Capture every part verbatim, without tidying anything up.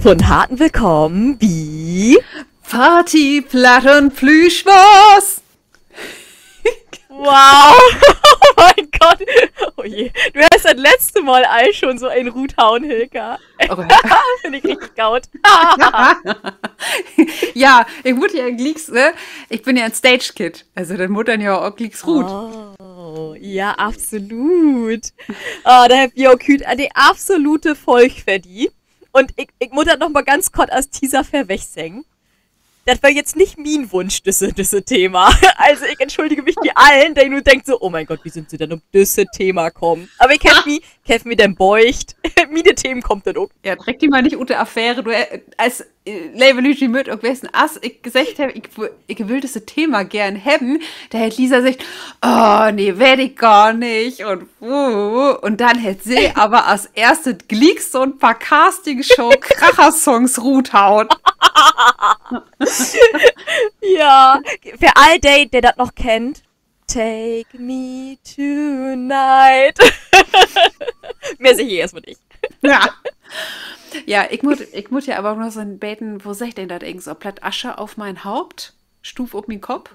Von Harten willkamen bi Party, Platt un Plüschmors. Wow. Oh mien Gott. Oh je. Du hest dat letzte Mal all schon so een ruthauen, Hilka. Finn ik richtig goot. Ja, ik mutt ja glieks, ne? Ik bün ja en Stage Kid. Also, dat mutt denn ja ok glieks rut. Oh, ja, absolut. Ah, dor hebbt wi ok hüüt de absolute Folg för di. Un ik, ik mutt dat noch mal ganz kort as Teaser vörweg seggen. Dat weer jetzt nich mien Wunsch, düsse, düsse Thema. Also, ik entschuldige mi bi allen, de nu denkt so: Oh mien Gott, wo sünd se denn op düsse Thema kamen? Aver ik heff mi, ik heff mi denn beugt. Miene Themen kaamt denn ok. Ja, treck di mal nich ut de Affäre. Du, äh, as, äh, leve Lüüd, ji mööt ok weten, as ik seggt heff, ik w-, ik will düsse Thema geern hebben, dor hett Lisa seggt: Oh, nee, weet ik gor nich. Un, uh, un denn hett se aver as eerste gliek so'n paar Castingshow-Kracher-Songs ruthaut. Ja, för all de, de dat noch kennt: Take Me Tonight. Mehr segg ik eerstmal nich. Ja. Ja, ik mutt, ik mutt ja aver ok noch so'n beten, wo seggt een dat egens op Platt? Asche auf mein Haupt? Stuuv op mien Kopp?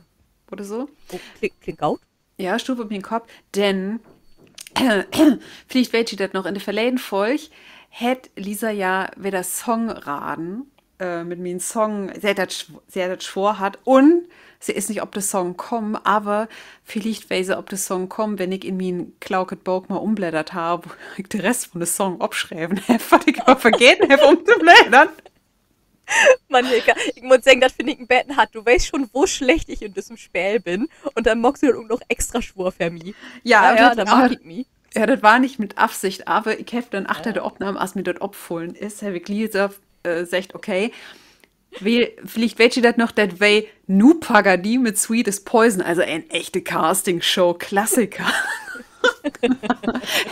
Oder so? Oh, kling-, klingt goot. Ja, Stuuv op mien Kopp, denn, villicht weet ji dat noch, in de verleden Folg hett Lisa ja wedder Songraden, äh, mit mien Song, se hett dat sw-, se hett dat swoor hatt un se is nich op de Song kamen, aver villicht weer se op de Song kamen, wenn ik in mien klauket Book mal umbläddert harr, wo ik de Rest von de Song opschreven heff, wat ik aver vergeten heff umtobläddern. Mann, Hilka, ik mutt seggen, dat finn ik en beten hart. Du weetst schon, wo slecht ik in düssen Speel bün. Un denn maakst du dat ok noch extra swoor för mi. Ja, ja, dat, dor maak ik mi. Ja, dat weer nich mit Afsicht, aver ik heff denn achter de Opnahm, as mi dat opfullen is, heff ik Lisa, äh, seggt: Okay, we-, villicht weet ji dat noch, dat weer Nu Pagadi mit Sweet is Poison, also en echte Castingshow-Klassiker.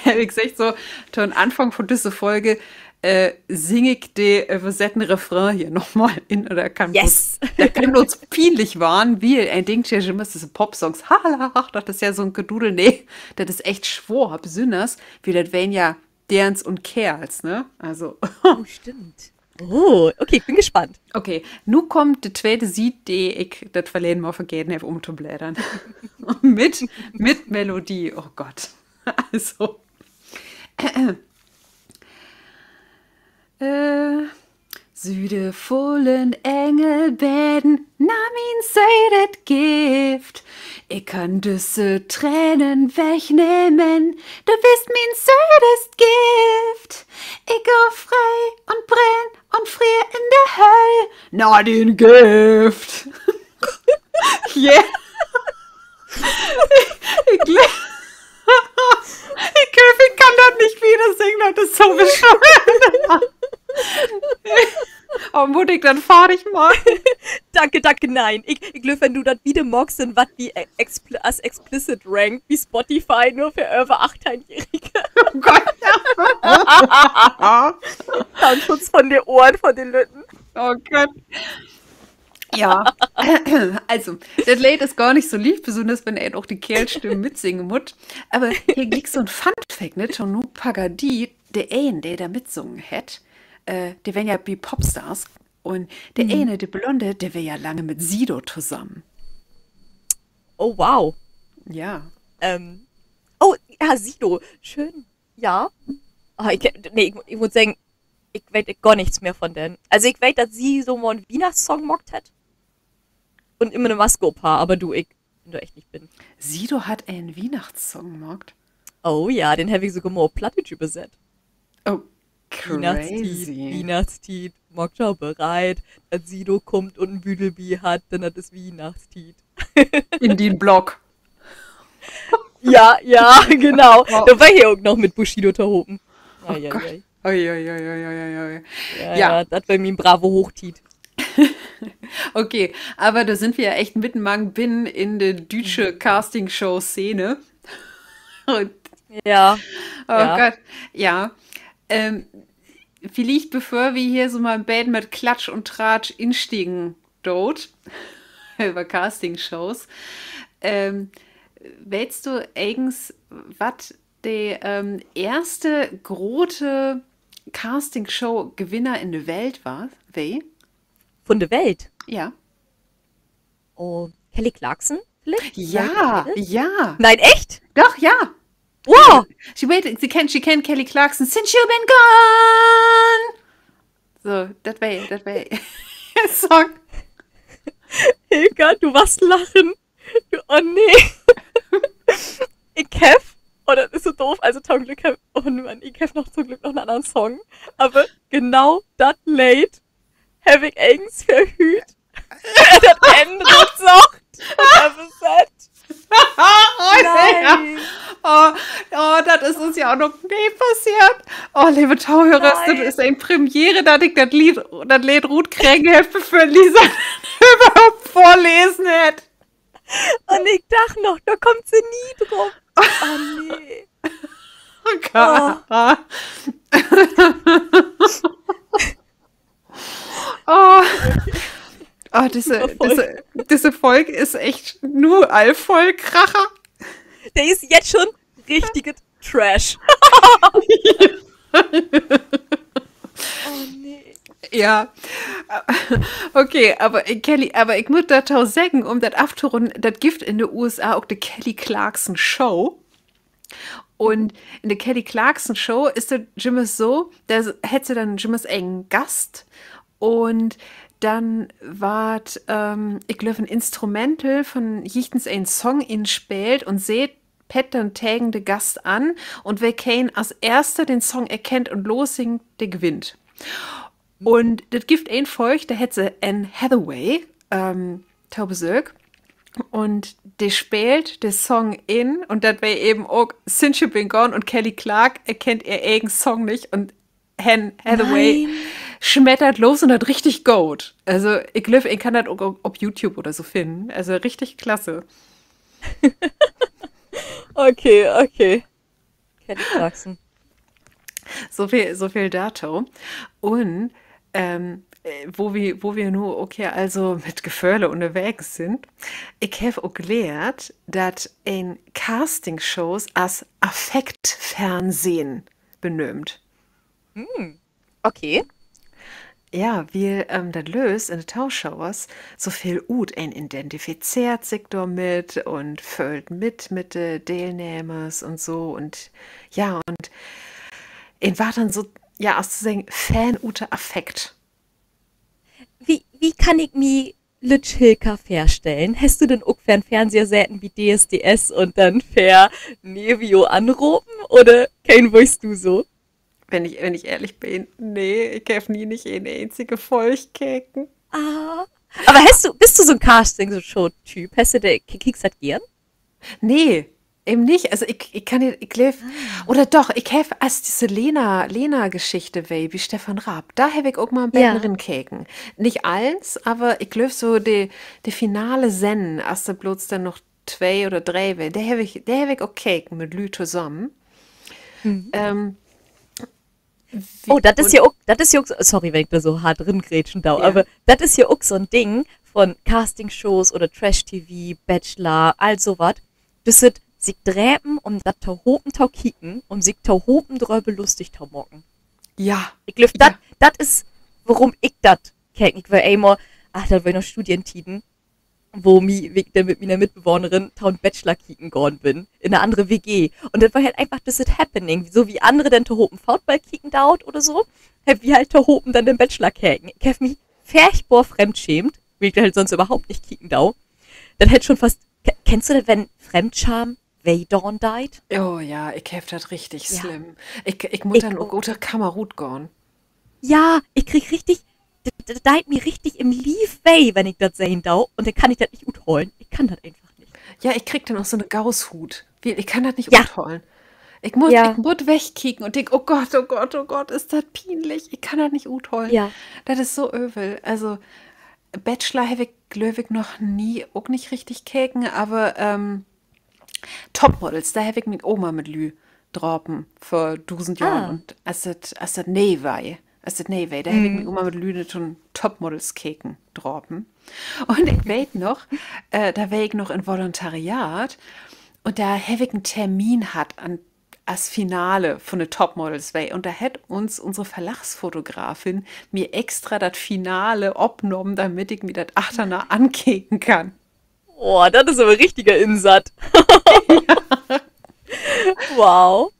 Heff ik seggt so, to'n Anfang von düsse Folge, äh, sing ik de översetten Refrain hier noch mal in, oder kann blots, dat kann blots pienlich warrn, wiel een denkt ja jümmers, düsse Popsongs, ha, ha, ha, dat is ja so'n Gedudel. Nee, dat is echt swoor, besünners, wiel dat weren ja Deerns un Keerls, ne? Also. Oh, stimmt. Oh, okay, ik bün gespannt. Okay, nu kummt de tweete Siet, de ik dat verleden Mal vergeten heff umtobläddern. Mit, mit Melodie, oh Gott. Also. Süde vullen Engel beden, na, mien Söö, dat gifft. Ik kann düsse Tränen wegnehmen, du büst mien söötest Gift. Ik gah free un brenn un frier in de Höll, na, dien Gift. Yeah. Ik, ik glööv, ik kann dat nich wieder singen, dat is so bescheuert. Oh, mutt ik denn fardig maken? Danke, danke, nein. Ik, ik glööv, wenn du dat wieder maakst, denn warrt wi, äh, expl-, as explicit rankt bi Spotify, nur för över achtteihn-Jährige. Oh Gott. Datenschutz von de Ohren, von de Lütten. Oh Gott. Ja. Also, dat Leed is gor nich so licht, besünners wenn een ok de Keerlstimmen mitsingen mutt. Aver hier gliek so'n Fun Fact, ne, to Nu Pagadi, de een, de dor mitsungen hett, äh, de weer ja bi Popstars. Un de ene, de Blonde, de weer ja lange mit Sido tosamen. Oh, wow. Ja. Oh, ja, Sido. Schöön. Ja. Ah, ik, nee, ik, ik mutt seggen, ik weet gor nix mehr von den. Also, ik weet, dat se so mal en Wiehnachtssong maakt hett. Un immer 'ne Maske op harr, aver du, ik bün dor echt nich binnen. Sido hett en Wiehnachtssong maakt? Oh ja, den heff ik sogor mal op Plattdüütsch översett. Oh, Wiehnachtstiet, crazy. Wiehnachtstiet, maakt jo bereit, dat Sido kummt un en Büdel bi hett, denn dat is Wiehnachtstiet. In dien Block. Ja, ja, genau. Dor weer he ok noch mit Bushido tohopen. Oh Gott. Ui, ui, ui. Ja, ja, dat weer mien brave Hoochtiet. Okay, aver dor sünd wi ja echt middenmang binnen in de düütsche Castingshow-Szene. Ja. Oh Gott, ja. Villicht, bevör wi hier so mal 'n beten mit Klatsch un Tratsch instiegen doot, över Castingshows, weetst du egens, wat de eerste grote Castingshow-Gewinner in de Welt was, wee? Vun de Welt? Ja. Oh, Kelly Clarkson villicht? Ja, ja. Nee, echt? Doch, ja. Wow. She waited, she can, she can Kelly Clarkson since you've been gone. So, dat weer, dat weer Song. Hilka, du warrst lachen. Du, oh nee. Ik heff, oh, dat is so doof, also to'n Glück heff, oh Mann, ik heff noch to'n Glück noch en annern Song. Aver genau dat Leed heff ik egens för hüüt dat Enn rutsocht un översett. Oh, oh, dat is uns ja ok noch nie passeert. Oh, leve Tohörers, dat is en Premiere, dat ik dat Leed, dat Leed rutkregen heff, bevör Lisa överhaupt vörlesen hett. Un ik dach noch, dor kummt se nie drup. Oh, nee. Oh, disse, disse Folg is echt nu al vull Kracher. De is jetzt schon richtiget Trash. Oh, nee. Ja. Okay, aver Kelly, aver ik mutt dorto seggen, üm dat aftorunnen, dat gifft in de U S A ok de Kelly Clarkson Show. Un in de Kelly Clarkson Show is dat jümmers so, dor hett se denn jümmers en Gast un denn warrt, ik glööv, en Instrumental von jichtens en Song inspeelt un se pett denn tegen de Gast an un well keen as eerste den Song erkennt un lossingt, de gewinnt. Un dat gifft en Folg, dor hett se Anne Hathaway to Besöök. Un de speelt de Song in un dat weer even ok Since You've Been Gone un Kelly Clark erkennt ehr egen Song nich un Anne Hathaway smettert los un dat richtig goot. Also, ik glööv, een kann dat ok op YouTube oder so finnen. Also, richtig klasse. Okay, okay. Kelly Clarkson. So veel, so veel dorto. Un wo wi, wo wi nu ok hier also mit Geföhle ünnerwegens sünd, ik heff ok lehrt, dat een Castingshows as Affektfernsehen benöömt. Okay. Ja, wiel dat lööst in de Toschauers so veel ut. Een identifizeert sik dormit un föhlt mit, mit de Deelnehmers un so. Un ja, un een warrt denn so, ja, as to seggen, Fan ut de Affekt. Wo, wo kann ik mi lütt Hilka vörstellen? Hest du denn ok vör'n Fernseher seten bi D S D S un denn vör Nevio anropen? Oder keen weetst du so? Wenn ik, wenn ik ehrlich bün, nee, ik heff nie nich en eenzige Folg keken. Aver hest du, büst du so'n Castingshow-Typ? Hest du de, kiekst dat geern? Nee, even nich. Also ik, ik kann, ik glööv, oder doch, ik heff, as disse Lena, Lena-Geschichte weer bi Stefan Raab, dor heff ik ok mal en beten rinkeken. Nich allens, aver ik glööv so de, de finale Sennen, as dor blots denn noch twee oder dree weren, de heff ik, de heff ik ok keken mit Lüüd tosamen. Oh, dat is ja ok, dat is ja ok, sorry, wenn ik dor so hart ringrätschen do, aver dat is ja ok so'n Ding von Castingshows oder Trash-T V, Bachelor, all so wat. Düsset sik drepen, üm dat tohopen to kieken, üm sik tohopen dröver lustig to maken. Ja. Ik glööv, dat, dat is, worüm ik dat keek. Ik weer eenmal, ach, dat weer noch Studientieden, wo mi, wo ik denn mit miene Mitbewohnerin to'n Bachelor kieken gahn bün, in 'ne annere W G. Un dat weer halt eenfach düsset Happening, so as annere denn tohopen Football kieken doot oder so, hebbt wi halt tohopen denn den Bachelor keken. Ik heff mi furchtbor fremdschäämt, wiel ik dat halt sünst överhaupt nich kieken do. Dat hett schon fast, kennst du dat, wenn Fremdscham weh doon deit? Oh ja, ik heff dat richtig slimm. Ik, ik mutt denn ok ut de Kamer rutgahn. Ja, ik krieg richtig, dat, dat deit mi richtig in'n Lief weh, wenn ik dat sehn do. Un denn kann ik dat nich utholen. Ik kann dat eenfach nich. Ja, ik krieg denn ok so 'ne Gaushuut. Wiel, ik kann dat nich utholen. Ik mutt, ik mutt wegkieken un denk: Oh Gott, oh Gott, oh Gott, is dat pienlich. Ik kann dat nich utholen. Dat is so övel. Also, Bachelor heff ik, glööv ik, noch nie, ok nich richtig keken, aver Topmodels, dor heff ik mi ok mal mit Lüüd drapen vör dusend Johren. Un as dat, as dat nee weer, as dat nee weer, dor heff ik mi ok mal mit Lüüd to'n Topmodels keken drapen. Un ik weet noch, dor weer ik noch in Volontariat un dor heff ik en Termin hatt an, as Finale vun de Topmodels weer. Un dor hett uns unsere Verlagsfotografin mi extra dat Finale opnahmen, damit ik mi dat achterna ankeken kann. Oh, dat is aver richtiger Insatt. Wow.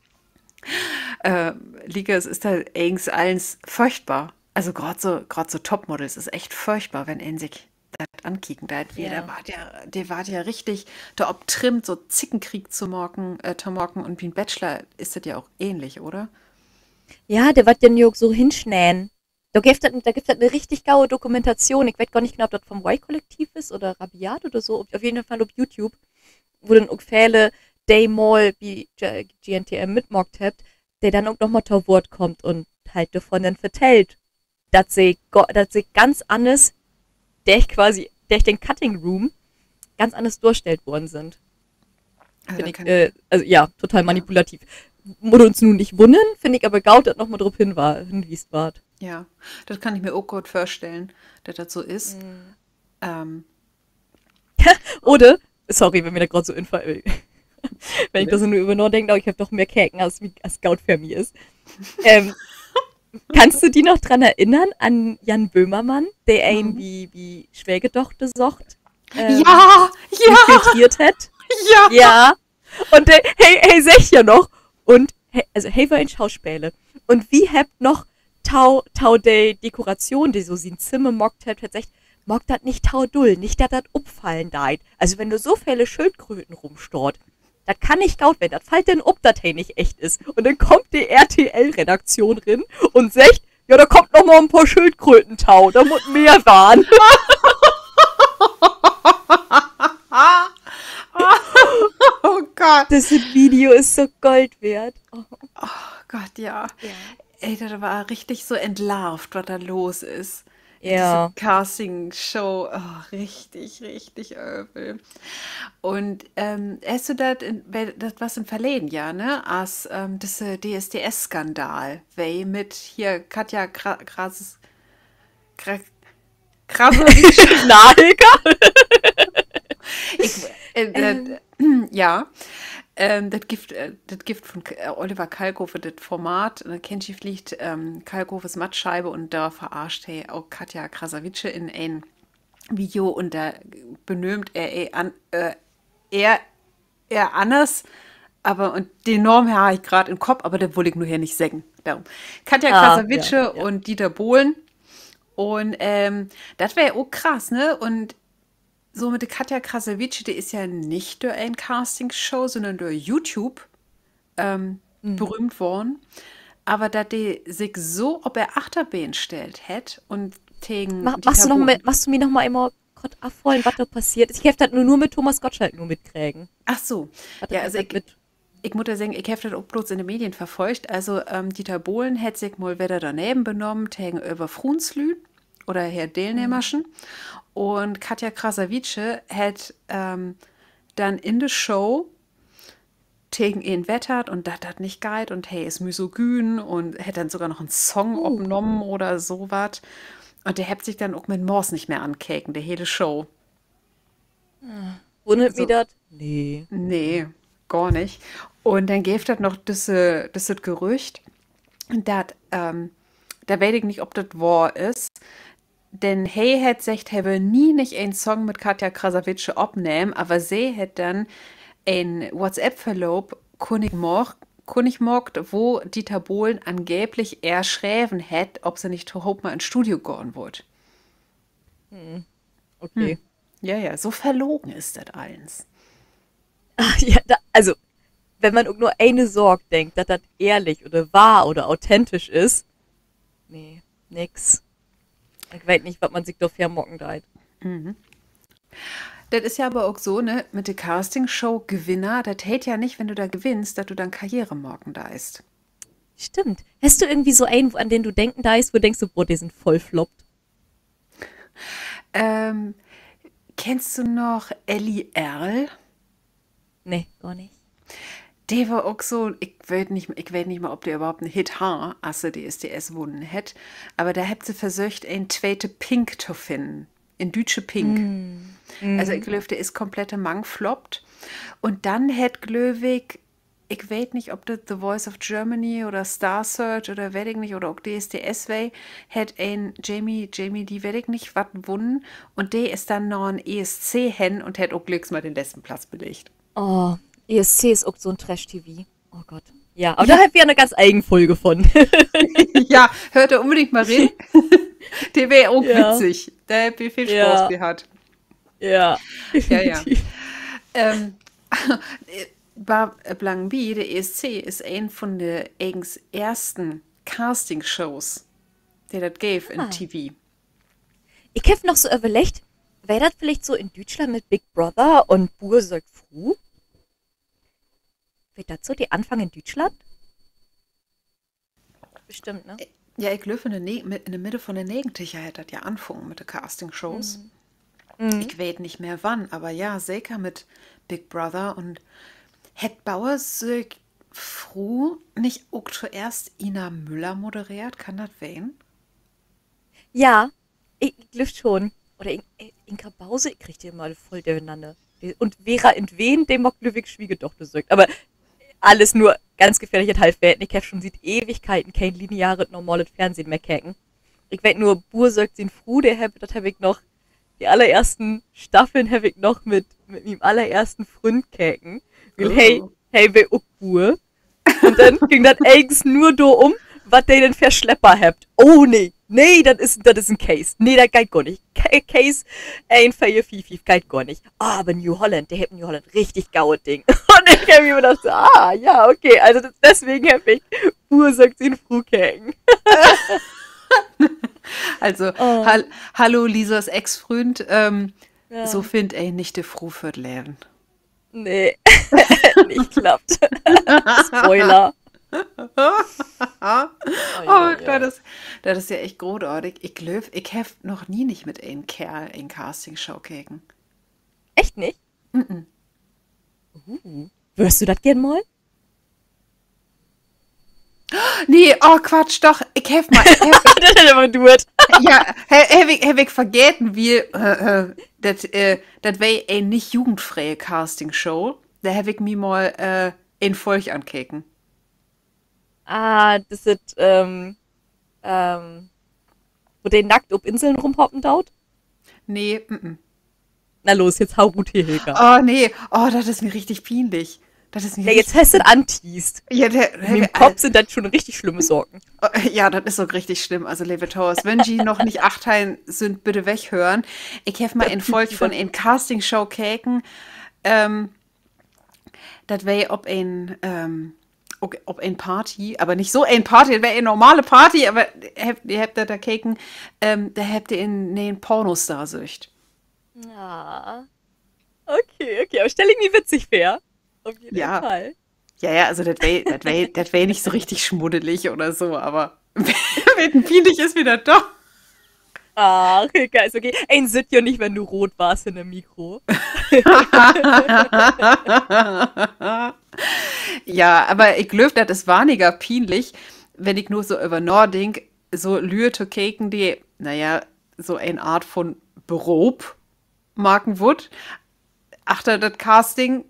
Äh, liekers is dat egens allens furchtbar. Also graad so, graad so Topmodels is echt furchtbar, wenn een sik dat ankieken deit. Wiel de warrt ja, de warrt ja richtig dorop trimmt, so Zickenkrieg to maken, äh, to maken. Un bi'n Bachelor is dat ja ok ähnlich, oder? Ja, de warrt ja nu ok so hinsneden. Dor gifft dat, dor gifft dat 'ne richtig gode Dokumentation. Ik weet gor nich genau, of dat vun't Woy-Kollektiv is oder Rabiat oder so. Op, op jeden Fall op YouTube, wo denn ok vele, de mal bi G-, G N T M mitmaakt hebbt, de denn ok noch mal to Woort kaamt un halt dorvun denn vertellt, dat se go-, dat se ganz anners, dör quasi, dör den Cutting Room ganz anners dorstellt worrn sünd. Finn ik, äh, also ja, total manipulativ. Mutt uns nu nich wunnern, finn ik aver goot, dat noch mal dorop hinwa-, hinwiest warrt. Ja, dat kann ik mi ok goot vörstellen, dat dat so is. Oder, sorry, wenn mi dat graad so infallt, wenn ik dor so nu över nadenk, aver ik heff doch mehr keken, as mi, as goot för mi is. Kannst du di noch dran erinnern an Jan Böhmermann, de een bi, bi Schwägerdochter söcht, ja, infiltriert hett? Ja. Un de, he, he seggt ja noch, un he, also he weer en Schauspeler. Un wi hebbt noch to, to de Dekoration, de so sien Zimmer maakt hett, hett seggt: Maak dat nich to dull, nich dat dat opfallen deit. Also wenn dor so vele Schildkröten rumstaht, dat kann nich goot ween. Dat fallt denn op, dat he nich echt is. Un denn kummt de R T L-Redaktion rin un seggt: Ja, dor kaamt noch mal en poor Schildkröten to, dor mutt mehr warrn. Oh Gott. Düsset Video is so Gold weert. Oh Gott, ja. Ey, dat weer richtig so entlarvt, wat dor los is. Disse Castingshow, oh, richtig, richtig övel. Un, ähm, hest du dat in, dat was in verleden Johr, ne? As, ähm, disse D S D S-Skandal weer mit hier Katja Kra-, Kras-, Kra-, Krasowitsch. Nahilka? Ik, äh, dat, ja. Ähm, dat gifft, äh, dat gifft vun K-, äh, Oliver Kalkofe dat Format, dat kennt ji villicht, ähm, Kalkofes Mattscheibe, un dor verarscht he ok Katja Krasavice in en Video un dor benöömt he, he an, äh, ehr, ehr anners, aver, un den Naam harr ik graad in Kopp, aver dat wull ik nu hier nich seggen. Dorüm. Katja Krasavice un Dieter Bohlen. Un, ähm, dat weer ok krass, ne? Un so mit de Katja Krasavice, de is ja nich dör en Castingshow, sünnern dör YouTube, ähm, berühmt worrn. Aver dat de sik so op ehr Achterbeen stellt hett un tegen Dieter Bohlen. Magst du mi noch mal eenmal kort afholen, wat dor passeert is? Ik heff dat nu, nu mit Thomas Gottschalk nu mitkregen. Ach so. Ja, also ik mutt ja seggen, ik heff dat ok blots in de Medien verfolgt. Also, ähm, Dieter Bohlen hett sik mal wedder dorneven benahmen tegenöver Fruenslüüd oder Herr Deelnehmerschen. Un Katja Krasavice hett, ähm, denn in de Show tegen een wettert un dat dat nich geiht un he is misogyn un hett denn sogor noch en Song opnahmen oder so wat. Un de hebbt sik denn ok mit Maas nich mehr ankeken, de hele Show. Wunnert mi dat? Nee. Nee, gor nich. Un denn geev dat noch düsse, düsset Gerücht, dat, ähm, dor weet ik nich, of dat wohr is, denn he hett seggt, he wöör nie nich en Song mit Katja Krasavice opnehmen, aver se hett denn en WhatsApp-Verloop kunnig maak-, kunnig maakt, wo Dieter Bohlen angeblich ehr schreven hett, of se nich tohoop mal in't Studio gahn wullt. Ja, ja, so verlogen is dat allens. Ja, also, wenn man ok nur ene Saak denkt, dat dat ehrlich oder wahr oder authentisch is, nee, nix. Ik weet nich, wat man sik dor vörmaken deit. Dat is ja aver ok so, ne, mit de Castingshow-Gewinner, dat heet ja nich, wenn du dor gewinnst, dat du denn Karriere maken deist. Stimmt. Hest du irgendwie so een, an den du denken deist, wo du denkst, so, boah, de sünd voll floppt? Ähm, kennst du noch Elli Erl? Nee, gor nich. De weer ok so, ik weet nich, ik weet nich mal, of de överhaupt en Hit harr, as se de D S D S wunnen hett. Aver dor hebbt se versöcht, en tweete Pink to finnen. En düütsche Pink. Also, ik glööv, de is komplett mangfloppt. Un denn hett, glööv ik, Ik weet nich, of dat The Voice of Germany oder Star Search oder weet ik nich, oder ok D S D S weer, hett een Jamie, Jamie, de weet ik nich wat wunnen. Un de is denn na 'n E S C hen un hett ok glieks mal den letzten Platz beleegt. Oh, E S C is ok so'n Trash-T V. Oh Gott. Ja, aver dor hebbt wi ja 'ne ganz egen Folge von. Ja, höört dor unbedingt mal rin. De weer ok witzig. Dor hebbt wi veel Spaaß bi hatt. Ja, ja. Blangenbi, de E S C is een von de egens eersten Castingshows, de dat geev in T V. Ik heff noch so överleggt, weer dat villicht so in Düütschland mit Big Brother un Buur söcht Fru? Weer dat so de Anfang in Düütschland? Bestimmt, ne? Ja, ik glööv, in de, in de Midde von de Negentiger hett dat ja anfungen mit de Castingshows. Ik weet nich mehr wann, aver ja, seker mit Big Brother. Un hett Buur söcht Fru nich ok toeerst Ina Müller modereert? Kann dat ween? Ja, ik glööv schon. Oder Inka Bause, ik krieg de mal vull dörnanner. Un Vera Entwen, de maakt, glööv ik, Schwiegerdochter söcht. Aver allens nur ganz gefährlichet Halbwissen. Ik heff schon siet Ewigkeiten keen linearet, normalet Fernsehn mehr keken. Ik weet nur, Buur söcht sien Fru, de heff, dat heff ik noch, de allereersten Staffeln heff ik noch mit, mit mien allereersten Fründ keken. Wiel he, he weer ok Buur. Un denn güng dat egens nur dorum, wat de denn för Slepper hebbt. Oh nee, nee, dat is, dat is en Case. Nee, dat geiht gor nich. Case een veer fief fief geiht gor nich. Aver New Holland, de hebbt New Holland richtig gode Ding. Un ik heff mi dacht so, ah, ja, okay, also deswegen heff ik Buur söcht sien Fru keken. Also, hallo Lisas Ex-Fründ, so finnt een nich de Fru för't Leven. Nee, nich klappt. Spoiler. Oh, dat is ja echt grootartig. Ik glööv, ik heff noch nie nich mit en Keerl en Castingshow keken. Echt nich? Wörst du dat geern mal? Nee, oh Quatsch, doch, ik heff mal, ik heff, dat hett aver duert. Ja, heff ik, heff ik vergeten, wiel dat, dat weer en nich jugendfre'e Castingshow. Dor heff ik mi mal en Folg ankeken. Ah, dat is, wo de nackt op Inseln rumhoppen doot? Nee. Na los, jetzt hau rut hier, Hilka. Oh nee, oh, dat is mi richtig pienlich. Dat is mi, jetzt hest du dat anteast. In mien Kopp sünd dat schon richtig slimme Saken. Ja, dat is ok richtig slimm. Also, leve Tohörers, wenn ji noch nich achtteihen sünd, bitte weghören. Ik heff mal en Folg von en Castingshow keken. Dat weer op en, op en Party, aver nich so en Party, dat weer en normale Party, aver de hebbt dat dor keken, dor hebbt de en ne'en Pornostar söcht. Okay, okay, aver stell ik mi witzig vör. Op jeden Fall. Ja, ja, also dat weer, dat weer nich so richtig smuddelig oder so, aver beten pienlich is mi dat doch. Ach, Hilka, is okay. Een süht jo nich, wenn du root warrst in de Mikro. Ja, aver ik glööv, dat is weniger pienlich, wenn ik nu so över nadenk, so Lüe to keken, de, na ja, so en Aart von Beroop maken wüllt achter dat Casting,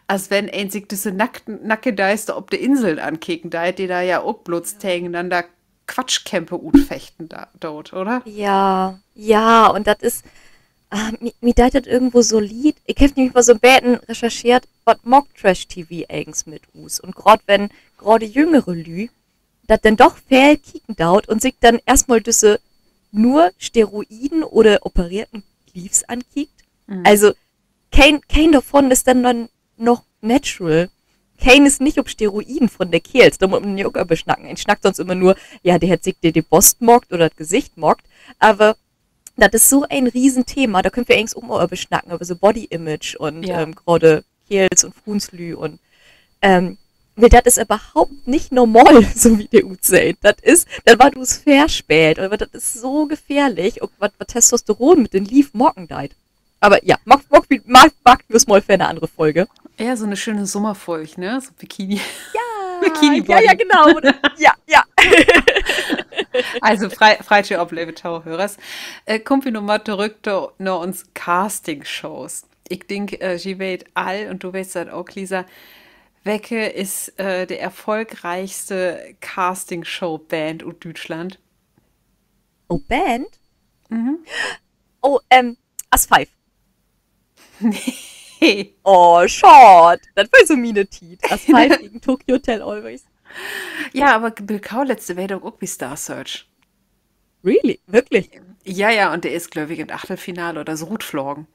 as wenn een sik düsse Nack-, Nackedeister op de Inseln ankeken deit, de dor ja ok blots tegenanner Quatschkämpe utfechten doot, oder? Ja, ja, un dat is, mi, mi deit dat irgendwo so leed. Ik heff nämlich mal so 'n beten recherchiert, wat maakt Trash-T V egens mit us? Un graad wenn, graad jüngere Lüüd dat denn doch veel kieken doot un sik denn eerstmal düsse nur Steroiden oder opereerten Liefs ankiekt. Also, keen, keen dorvon is denn, denn noch natural. Keen is nich op Steroiden von de Keerls, dor mutt man ja ok över snacken. Een snackt sonst jümmer nur, ja, de hett sik de, de Bost maakt oder dat Gesicht maakt. Aver dat is so en Riesenthema, dor köönt wi egens ok mal över snacken, över so Body Image un, graad Keerls un Fruenslüüd un, wiel dat is överhaupt nich normal, so wie de utsehn. Dat is, dat warrt us vörspeelt, aver dat is so gefährlich, ok wat, wat Testosteron mit den Lief maken deit. Aver ja, maakt, maakt wi us mal för 'ne annere Folge. Ja, so 'ne schöne Sommerfolg, ne? So Bikini. Ja, Bikini-Body. Ja, ja, genau. Ja, ja. Also, frei-, freit ji op, leve Tohörers. Kaamt wi nu mal torüch to, na uns Castingshows. Ik denk, ji weet all, un du weetst dat ok, Lisa, Welke is äh, de erfolgreichste Castingshow-Band ut Düütschland? Oh, Band? Mhm. Oh, ähm, As Five. Nee. Oh, schaad. Dat weer so miene Tiet. As Five gegen Tokio Hotel Always. Ja, aver Bill Kaulitz, de weer doch ok bi Star Search. Really? Würklich? Ja, ja, un de is, glööv ik, in 't Achtelfinale oder so rutflagen.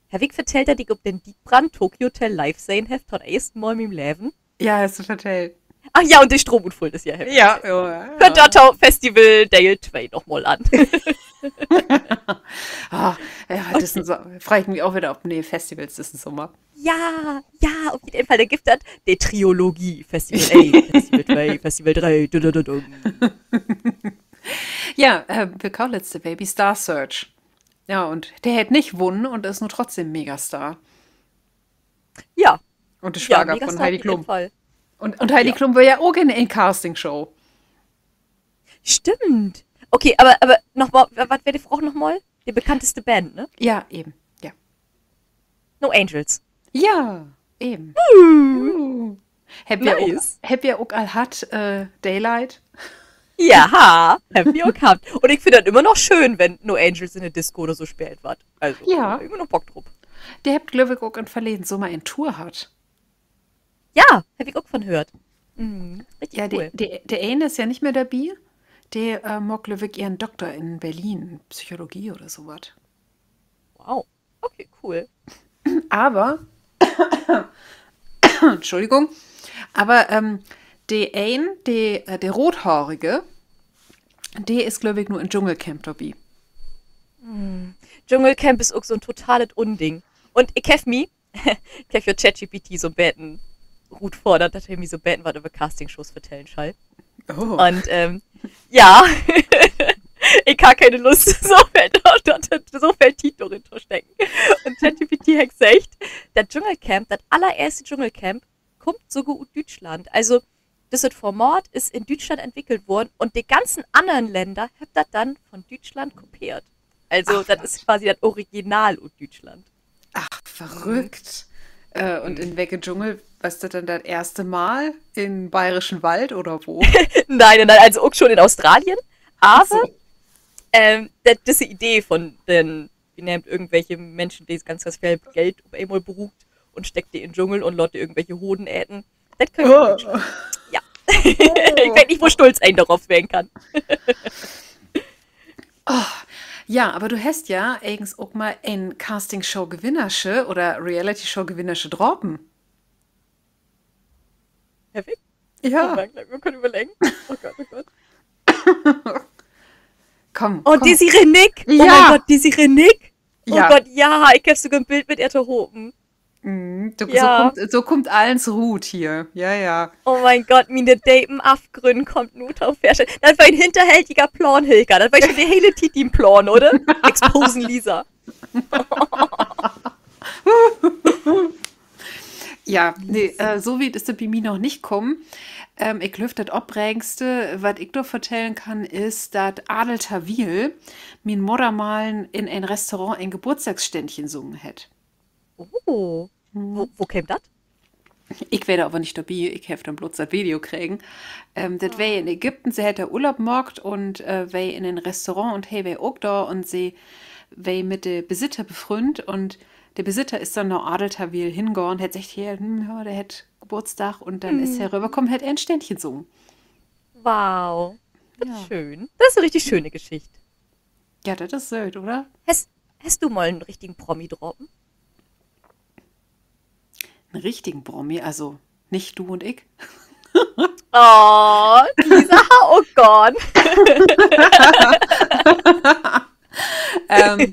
Heff ik vertellt, dat ik op den Diekbrand Tokio Hotel live sehn heff, to'n eersten Mal in mien Leven? Ja, hest du vertellt. Ach ja, un de Stroomutfall is ja heftig. Ja, ja, ja. Höört dor to Festival Deel twee noch mal an. Ah, ja, dat is en So-, frei ik mi ok wedder op ne'e Festivals dissen Sommer. Ja, ja, op jeden Fall. Dor gifft dat de Triologie. Festival een, Festival twee, Festival dree. Du, du, du, du. Ja, äh, Bill Kaulitz, de weer bi Star Search. Ja, un de hett nich wunnen un is nu trotzdem Megastar. Ja. Un de Swager von Heidi Klum. Un, un Heidi Klum weer ja ok in en Castingshow. Stimmt. Okay, aver, aver noch mal, wa-, wat weer de Fraag noch mal? De bekannteste Band, ne? Ja, even. Ja. No Angels. Ja, even. Hebbt wi ok, hebbt wi ok al hatt, äh, Daylight? Ja, hebbt wi ok hatt. Un ik finn dat jümmer noch schöön, wenn No Angels in de Disco oder so speelt warrt. Also, ja, immer noch Bock drup. De hebbt, glööv ik, ok in verleden Sommer en Tour hatt. Ja, heff ik ok von höört. Mhm, richtig cool. De, de, de een is ja nich mehr dorbi. De, äh, maakt, glööv ik, ehren Dokter in Berlin, Psychologie oder so wat. Wow. Okay, cool. Aver, Entschuldigung, aver, ähm, de een, de, äh, de Roothaarige, de is, glööv ik, nu in Dschungelcamp dorbi. Dschungelcamp is ok so 'n totalet Unding. Un ik heff mi, ik heff ja ChatGPT so 'n beten rutfordert, dat he mi so 'n beten wat över Castingshows vertellen schall. Un, ähm, ja, ik harr kene Lust, so veel, dor, dor, so veel Tiet dor rin to stecken. Un ChatGPT hett seggt, dat Dschungelcamp, dat allereerste Dschungelcamp, kummt sogor ut Düütschland. Also, düsset Format is in Düütschland entwickelt worrn un de ganzen annern Länner hebbt dat denn von Düütschland kopeert. Also, dat is quasi dat Original ut Düütschland. Ach, verrückt. Äh, un in welke Dschungel, was dat denn dat eerste Mal? In Bayerischen Wald oder wo? Nee, nee, nee, also ok schon in Australien. Aver, ähm, dat, disse Idee von den, wi nehmt irgendwelche Minschen, de ganz, ganz veel Geld op eenmal bruukt un steckt de in Dschungel un laat de irgendwelche Hoden eten. Dat köönt wi. Ja. Ik weet nich, wo stolz een dorop ween kann. Ja, aver du hest ja egens ok mal en Castingshow-Gewinnersche oder Reality-Show-Gewinnersche drapen. Heff ik? Ja. Oh, man, man kann överleggen. Oh Gott, oh Gott. Komm, oh, Desiree Nick. Oh mien Gott, Desiree Nick. Oh Gott, ja, ik heff sogor en Bild mit ehr tohopen. So kummt, so kummt allens rut hier. Ja, ja. Oh mien Gott, miene depen Afgrünn kaamt nu to Vörschien. Dat weer en hinterhältiger Plaan, Hilka. Dat weer schon de hele Tiet dien Plaan, oder? Exposen Lisa. Ja, nee, äh, so wiet is dat bi mi noch nich kamen. Ähm, ik glööv, dat Opreggendste, wat ik dor vertellen kann, is, dat Adel Tawil mien Mudder mal in en Restaurant en Geburtstagsständchen sungen hett. Oh, wo keem dat? Ik weer dor aver nich dorbi, ik heff denn blots dat Video kregen. Ähm, dat weer in Ägypten, se hett dor Urlaub maakt un, äh, weer in en Restaurant un he weer ok dor un se weer mit de Besitter befrünnt un de Besitter is denn na Adel Tawil hengahn, hett seggt, hier, hm, ja, de hett Geburtstag un denn is he röverkamen, hett en Ständchen sungen. Wow, dat is schöön. Dat is en richtig schöne Geschicht. Ja, dat is sööt, oder? Hest, hest du mal en richtigen Promi drapen? En richtigen Promi, also nich du un ik. Oh, Lisa, oh Gott. Ähm,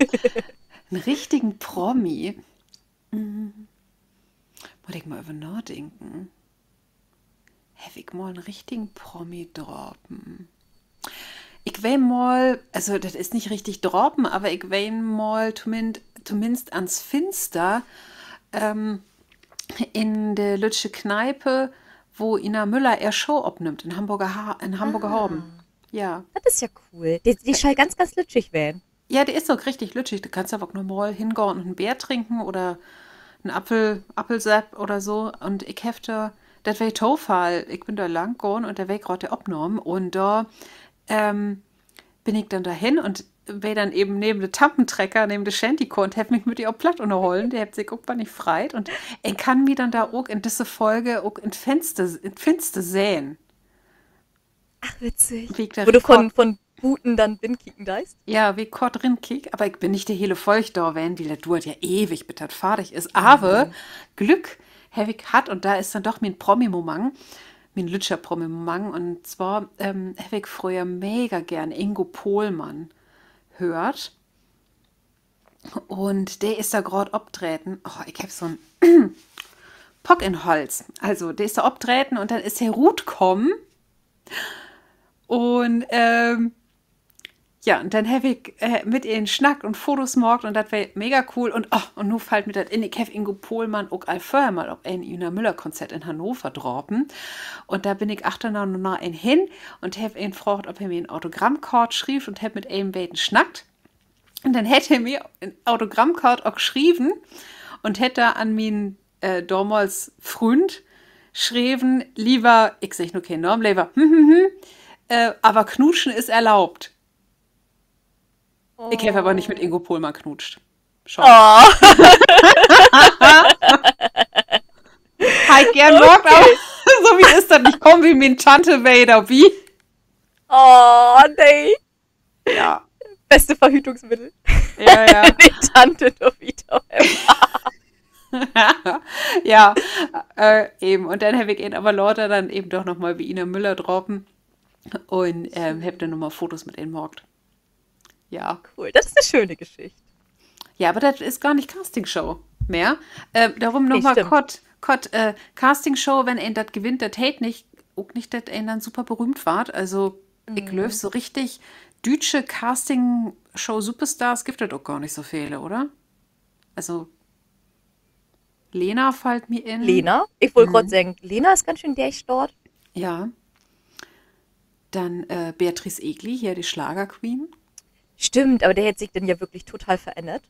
en richtigen Promi. Mutt ik mal över nadenken. Heff ik mal en richtigen Promi drapen? Ik weer mal, also dat is nich richtig drapen, aver ik weer mal tomin-, tominnst ans Finster, ähm, in de lüttje Kneipe, wo Ina Müller ehr Show opnimmt, in Hamborger Ha-, in Hamborger Haven. Ja. Dat is ja cool. De, de schall ganz, ganz lüttjig ween. Ja, de is ok richtig lüttjig. Dor kannst aver ok normal hengahn un en Beer drinken oder Appel-, Appelsapp oder so. Un ik heff dor, dat weer Tofall, ik bün dor lang gahn un dor weer graad de Opnahmen. Un dor, ähm, bün ik denn dorhen un weer denn even neven de Tampentrecker, neven de Shantykoor un heff mi mit de op Platt ünnerhollen. De hebbt sik ok bannig freit. Un ik kann mi denn dor ok in disse Folge ok in 't Finster, in 't Finster sehn. Ach, witzig. Wo du von, von buten denn rinkieken deist? Ja, wo ik kort rinkiek, aver ik bün nich de hele Folg dor ween, wiel dat duert ja ewig, bit dat fardig is. Aver Glück heff ik hatt un dor is denn doch mien Promi-Moment, mien lüttjer Promi-Moment. Un zwar, ähm, heff ik fröher mega geern Ingo Pohlmann höört. Un de is dor graad optreden. Oh, ik heff so'n Pock in Hals. Also, de is dor optreden un denn is he rutkamen. Un, ähm, ja, un denn heff ik, äh, mit em snackt un Fotos maakt un dat weer mega cool. Un, oh, un nu fallt mi dat in, ik heff Ingo Pohlmann ok al vörher mal op en Ina-Müller-Konzert in Hannover drapen. Un dor bün ik achterna na em hen un heff em fraagt, of he mi en Autogrammkaart schrifft un heff mit em beten snackt. Un denn hett he mi en Autogrammkaart ok schreven un hett dor an mien, äh, domals Fründ schreven: Lieber, ik segg nu keen Naam, lever, hm, hm, hm, äh, aver knutschen is erlaubt. Ik heff aver nich mit Ingo Pohlmann knutscht. Schaad. Harr ik geern maakt, aver so wiet is dat nich kamen, wiel mien Tante weer dorbi. Oh, nee. Ja. Beste Verhütungsmittel. Ja, ja. De Tante dorbi to hebben. Ja, äh, even. Un denn heff ik em aver later denn even doch noch mal bi Ina Müller drapen un, ähm, heff denn noch mal Fotos mit em maakt. Ja. Cool, dat is 'ne schöne Geschicht. Ja, aver dat is gor nich Castingshow mehr. Äh, dorüm noch mal kort, kort, äh, Castingshow, wenn een dat gewinnt, dat heet nich, ok nich, dat een denn super berühmt warrt. Also, ik glööv, so richtig düütsche Castingshow-Superstars gifft dat ok gor nich so vele, oder? Also, Lena fallt mi in. Lena? Ik wull graad seggen, Lena is ganz schöön dörchstart. Ja. Denn, äh, Beatrice Egli, hier de Schlagerqueen. Stimmt, aver de hett sik denn ja würklich total verännert.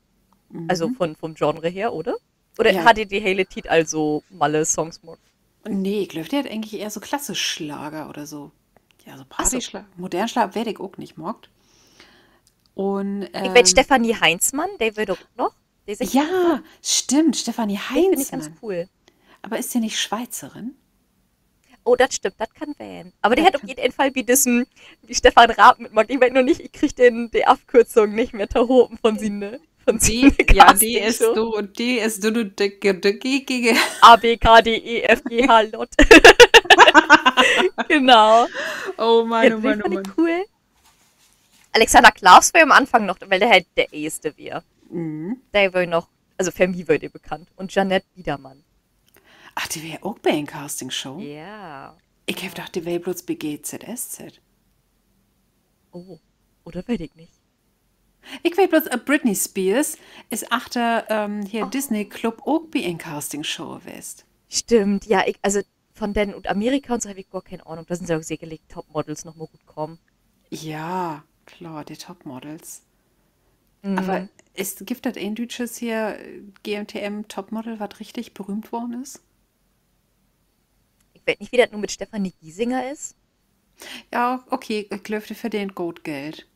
Also von, vom Genre her, oder? Oder harr de de hele Tiet al so Malle-Songs maakt? Nee, ik glööv, de hett egentlich ehr so klassisch Schlager oder so. Ja, so Partyschla-, modern Schlager, weet ik ok nich, maakt. Un, ik weet, Stefanie Heinzmann, de weer doch noch. Ja, stimmt, Stefanie Heinzmann. Aver is de nich Schweizerin? Oh, dat stimmt, dat kann ween. Aver de hett op jeden Fall bi dissen, bi Stefan Raab mitmaakt. Ik weet noch nich, ik krieg den, de Afkürzung nich mehr tohopen von sien, ne? De is do, de is do, de, de, de, de, A B K D E F G H Lott. Genau. Oh Mann, oh Mann, oh Mann. Cool. Alexander Klaws weer an'n Anfang noch, wiel de halt de Eerste weer. De weer noch, also för mi weer de bekannt. Un Jeanette Biedermann. Ach, de weer ok bi en Castingshow? Ja. Ik heff dacht, de weer blots bi G Z S Z. Oh, oder weet ik nich. Ik weet blots, äh, Britney Spears is achter, ähm, hier Disney-Club ok bi en Castingshow west. Stimmt, ja, ik, also von den ut Amerika un so heff ik gor keen Ahnung. Dor sünd ja ok sekerlich Topmodels noch mal rutkamen. Ja, klaar, de Topmodels. Aver is, gifft dat en düütsches hier, äh, G M T M Topmodel, wat richtig berühmt worrn is? Ik weet nich, wo dat nu mit Stefanie Giesinger is. Ja, okay, ik glööv, de verdeent goot Geld.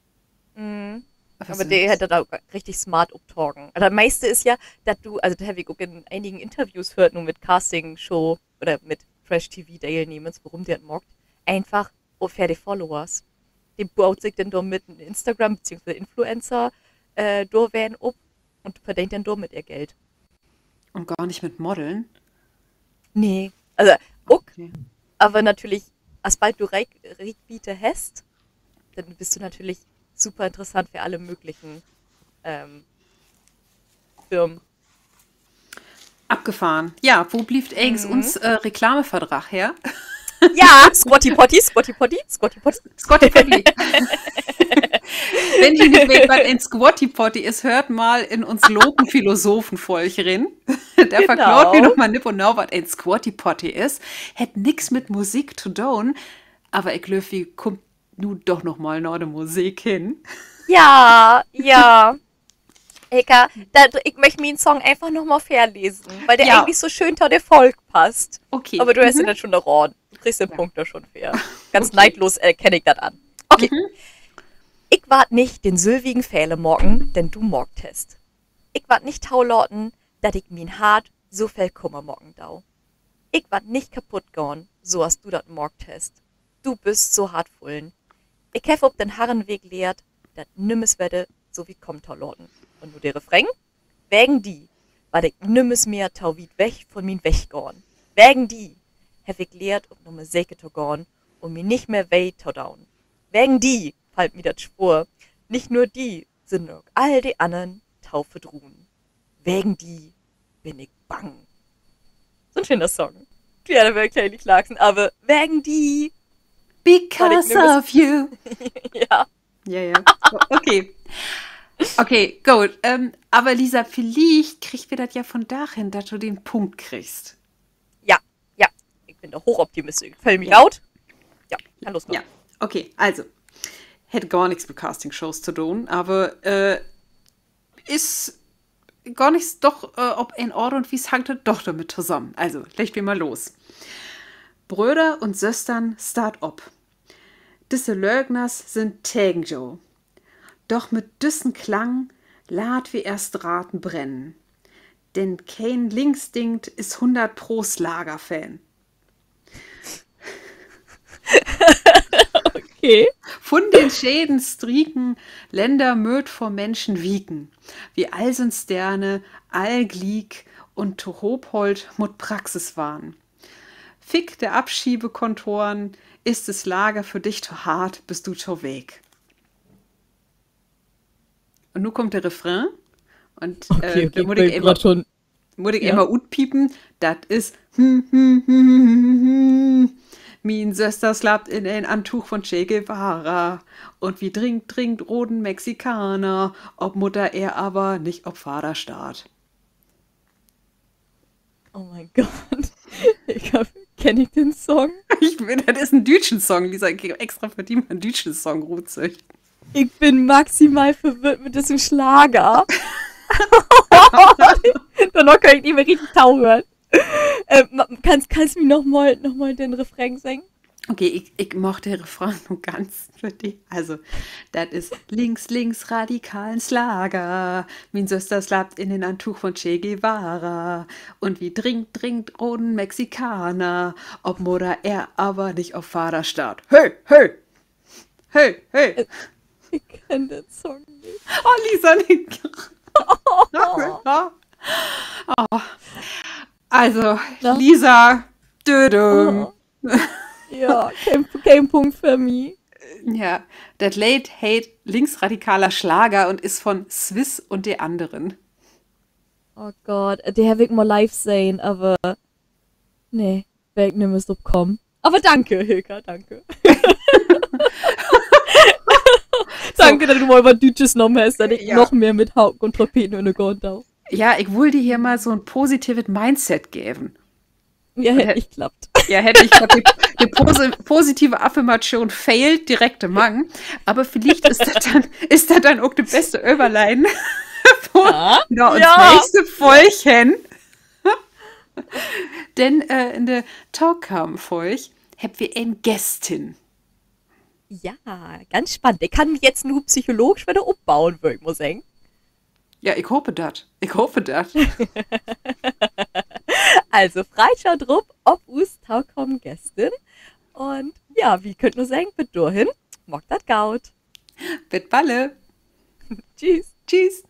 Aver de hett dat ok richtig smart optagen. Dat meiste is ja, dat du, also dat heff ik ok in enigen Interviews höört, nu mit Castingshow oder mit Trash-T-V-Deelnehmers, worüm de dat maakt. Eenfach för de Followers. De boot sik denn dor mit en Instagram- beziehungsweise Influencer, äh, dor ween op un verdeent denn dormit ehr Geld. Un gor nich mit Modeln? Nee, also ok, aver natürlich, asbald du Reik-, Reikwiete hest, denn büst du natürlich super interessant för alle möglichen, ähm, Firmen. Afgefahren. Ja, wo blifft egens uns, äh, Reklameverdrag her? Ja, Squatty Potty, Squatty Potty, Squatty Potty. Squatty Potty. Wenn ji nich weet, wat en Squatty Potty is, höört mal in uns Logenphilosophen-Folg rin. Dor verklaart wi noch mal nipp un nau, wat en Squatty Potty is. Hett nix mit Musik to doon, aver ik glööv, wi kaamt nu doch noch mal na de Musik hen. Ja, ja. Hilka, dat, ik möcht mien Song eenfach noch mal vörlesen, wiel de egentlich so schöön to de Folg passt. Aver du hest dat schon erraden. Du kriggst den Punkt doch schon för. Ganz neidlos erkenn ik dat an. Okay. Ik warr nich den sülvigen Fehler maken, den du maakt hest. Ik warr nich tolaten, dat ik mien Hart so veel Kummer maken do. Ik warr nich kaputt gahn, so as du dat maakt hest. Du büst so hartvullen. Ik heff op den harren Weg lehrt, dat nümmers wedder so wiet kamen to laten. Un nu de Refrain. Wegen di warr ik nümmers mehr to wiet weg von mien Weg gahn. Wegen di heff ik lehrt, op Nummer seker to gahn un mi nich mehr weh to doon. Wegen di fallt mi dat swoor, nich nur di, sünnern ok all de annern to verdroen. Wegen di bün ik bang. So'n schönen Song. Ja, dat weer Kelly Clarkson, aver wegen di. Because of you. Ja. Ja, ja. Okay. Okay, goot. Ähm, aver Lisa, villicht kriegt wi dat ja vundaag hen, dat du den Punkt kriggst. Ja, ja. Ik bün dor hoochoptimistisch. Ik föhl mi goot. Ja, kann losgahn. Okay, also. Hett gor nix mit Castingshows to doon, aver, äh, is gor nix, doch, äh, op en Aart un Wies hangt dat doch dormit tosamen. Also, leggt wi mal los. Bröder un Söstern, staht op! Disse Lögners sünd tegen jo. Doch mit düssen Klang laat wi ehr Straten brennen. Denn keen links denkt is hunnert Pro Slager-Fan. Okay. Vun den Schäden strieken, Länner mööt vör Minschen wieken. Wi all sünd Sterne, all gliek, un tohoop hollen mutt Praxis warrn. Fick de Abschiebekontoren, is de Slager för di to hart, büst du to week. Un nu kummt de Refrain. Un, äh, mutt ik eenmal utpiepen. Dat is: Mien Söster slaapt in en Antog von Che Guevara. Un wi drinkt, drinkt roden Mexikaner. Op Mudder Eer, aver nich op Vader Staat. Oh mien Gott. Ik heff, kenn ik den Song? Dat is en düütschen Song, Lisa. Ik heff extra för di mal en düütschen Song rutsöcht. Ik bün maximal verwirrt mit düssen Slager. Dorna kann ik nich mehr richtig tohören. Äh, kannst, kannst mi noch mal, noch mal den Refrain seggen? Okay, ik, ik maak den Refrain nu ganz för di. Also, dat is: Links, links, radikalen Slager. Mien Söster slaapt in den Antog von Che Guevara. Un wi drinkt, drinkt roden Mexikaner. Op Mudder Eer, aver nich op Vader Staat. Hey, hey! Hey, hey! Ik kenn den Song nich. Oh, Lisa, nich. Also, Lisa, dödüm. Ja, keen, keen Punkt för mi. Ja, dat Leed heet Linksradikaler Schlager un is von Swiss und de anderen. Oh Gott, de heff ik mal live sehn, aver nee, weer ik nümmers op kamen. Aver danke, Hilka, danke. Danke, dat du mal wat Düütsches nahmen hest, dat ik noch mehr mit Hauken un Trompeten ünnergahn do. Ja, ik wull di hier mal so'n positivet Mindset geven. Ja, hett nich klappt. Ja, hett nich klappt. De, de posi-, positive Affirmation fehlt direkt mang. Aver villicht is dat denn, is dat denn ok de beste Överleiden na uns nächste Folg hen. Denn, äh, in de tokamen Folg hebbt wi en Gästin. Ja, ganz spannend. De kann mi jetzt nu psychologisch wedder opbauen, wöör ik mal seggen. Ja, ik hoop dat. Ik hoop dat. Also, freit jo drup op us tokamen Gästin. Un ja, wi köönt nu seggen, bit dorhen, maakt dat goot. Bit balle. Tschüss. Tschüss.